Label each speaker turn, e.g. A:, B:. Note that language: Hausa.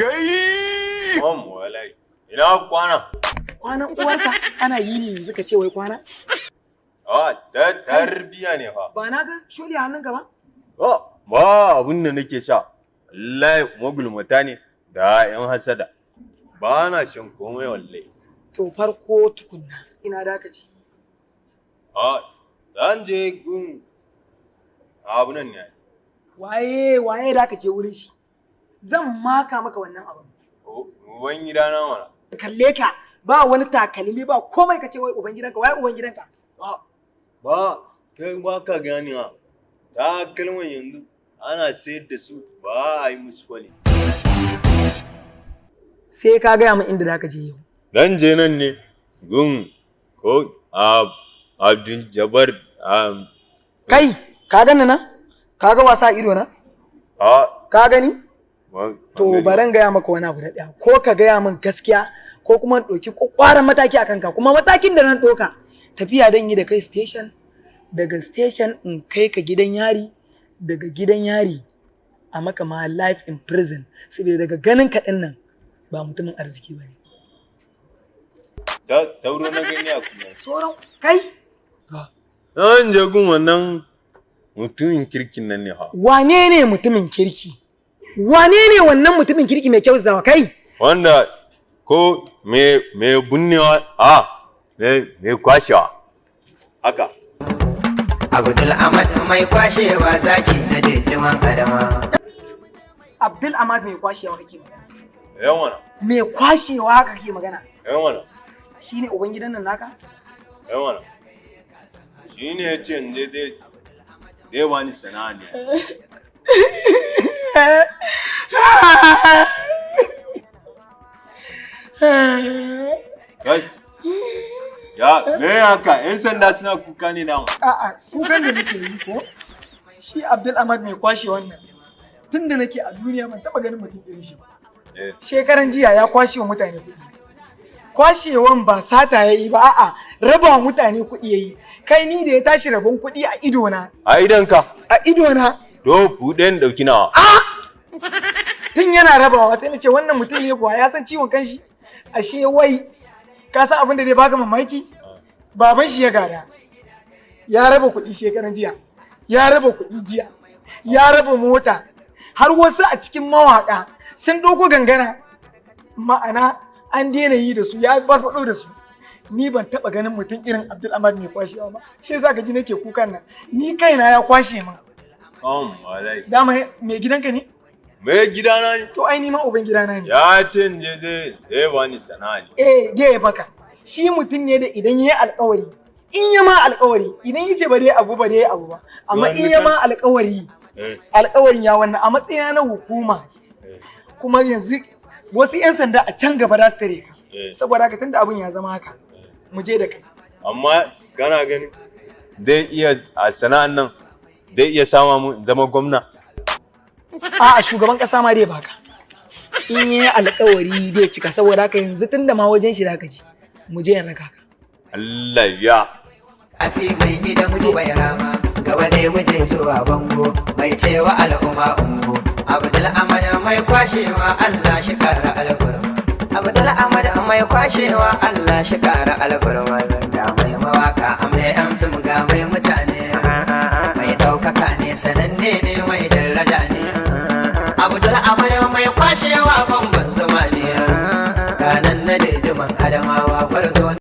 A: Kai! Om wallahi. Ina kwana?
B: Kwanan uwarka, ana yi ne yanzu ka ce wai kwana?
A: Ah, ta tarbiya ne fa.
B: Ba na ga sholi a hannunka ba?
A: Oh, ba abun da nake sha. Wallahi magulmata ne da yan hasada. Ba na shan komai wallahi.
B: To, farko tukunna, ina da ka ci?
A: Ah, zan je gun abu nan ne.
B: Waye waye da ka je wurin shi? Zan maka maka wannan abin.
A: Uban gidana mana.
B: Kalle ka, ba wani takalmi ba komai, ka ce wai uban gidanka. Waye uban gidanka?
A: Ba, kai ba ka ganewa. Takalman yanzu ana sayar da su, ba a yi musu kwali.
B: Sai ka gaya min inda da ka je yau.
A: Dan je nan ne gun ko Abdul Jabbar.
B: Kai, ka gani na? Ka ga wasa a ido na?
A: A.
B: Ka gani? To, baran gaya maka wani abu da ɗaya. Ko ka gaya min gaskiya, ko kuma in ɗauki ƙwaƙwaran mataki a kanka. Kuma matakin da nan ɗauka, tafiya dan yi da kai station, daga station in kai ka gidan yari, daga gidan yari a maka ma life in prison, saboda daga ganin ka ɗin nan ba mutumin arziki ba ne.
A: Sauro na gani a kuma.
B: Sauran kai.
A: Zan je gun wannan mutumin kirkin nan ne ha.
B: Wane ne mutumin kirki? Wane ne wannan mutumin kirki mai kyautatawa, kai?
A: Wanda ko me bunnewa, a me kwashewa. Haka.
C: Abdul Ahmad mai kwashewa, zaki na jijiman adama.
B: Abdul Ahmad mai kwashewa kake magana?
A: Yawan.
B: Mai kwashewa kake magana?
A: Yawan.
B: Shine uban gidan nan naka?
A: Yawan. Shi ne ya ce in je zai bani sana'a ne. Kai. Ya, me haka? 'Yan sanda suna kuka ne dama.
B: A'a, kukan da nake yi ko? Shi Abdul Ahmad mai kwashe wannan. Tun da nake a duniya ban taɓa ganin mutum irin shi ba. Shekaran jiya ya kwashe wa mutane kuɗi. Kwashewan ba sata ya yi ba, a'a, raba wa mutane kuɗi ya yi. Kai, ni da ya tashi rabon kuɗi a idona.
A: A idonka?
B: A idona.
A: To, buɗe in ɗauki nawa.
B: Tun yana rabawa sai na ce wannan mutum ne kuwa ya san ciwon kanshi? Ashe wai ka san abin da zai baka mamaki? Baban shi ya gada. Ya raba kuɗi shekaran jiya. Ya raba kuɗi jiya. Ya raba mota. Har wasu a cikin mawaƙa sun ɗauko gangana. Ma'ana an daina yi da su, ya farfaɗo da su. Ni ban taɓa ganin mutum irin Abdul Ahmad mai kwashewa ba. Shi yasa ka ji nake kukan nan. Ni kaina ya kwashe min.
A: Wallahi.
B: Dama mai gidanka ne?
A: Mai gidana ne.
B: To, ai ni ma uban gidana ne.
A: Ya ce in je zai bani sana'a ne.
B: Eh, gaya baka. Shi mutum ne da idan ya yi alkawari, in ya ma alkawari, idan ya ce ba dai abu ba dai abu ba. Amma in ya ma alkawari, alkawarin ya wannan. A matsayina na hukuma, kuma yanzu wasu 'yan sanda a can gaba za su tare ka. Saboda haka, tunda abin ya zama haka, mu je da kai.
A: Amma kana ganin zai iya a sana'an nan zai iya sama mu in zama gwamna?
B: A'a, shugaban kasa ma dai baka. In yi alkawari dai cika, saboda haka yanzu tunda ma wajen shi da ka je, mu je in raka ka.
A: Allah ya.
C: Afi mai gidan mu bai rama gaba dai muje zuwa bango mai cewa al'umma ungo. Abdul Ahmad mai kwashewa, Allah shi kara alfarma. Abdul Ahmad mai kwashewa, Allah shi kara alfarma. Ga mai mawaka, mai yan fim, ga mai mutane, mai ɗaukaka ne, sananne ne, mai daraja ne. Abdul Ahmad mai kwashewa.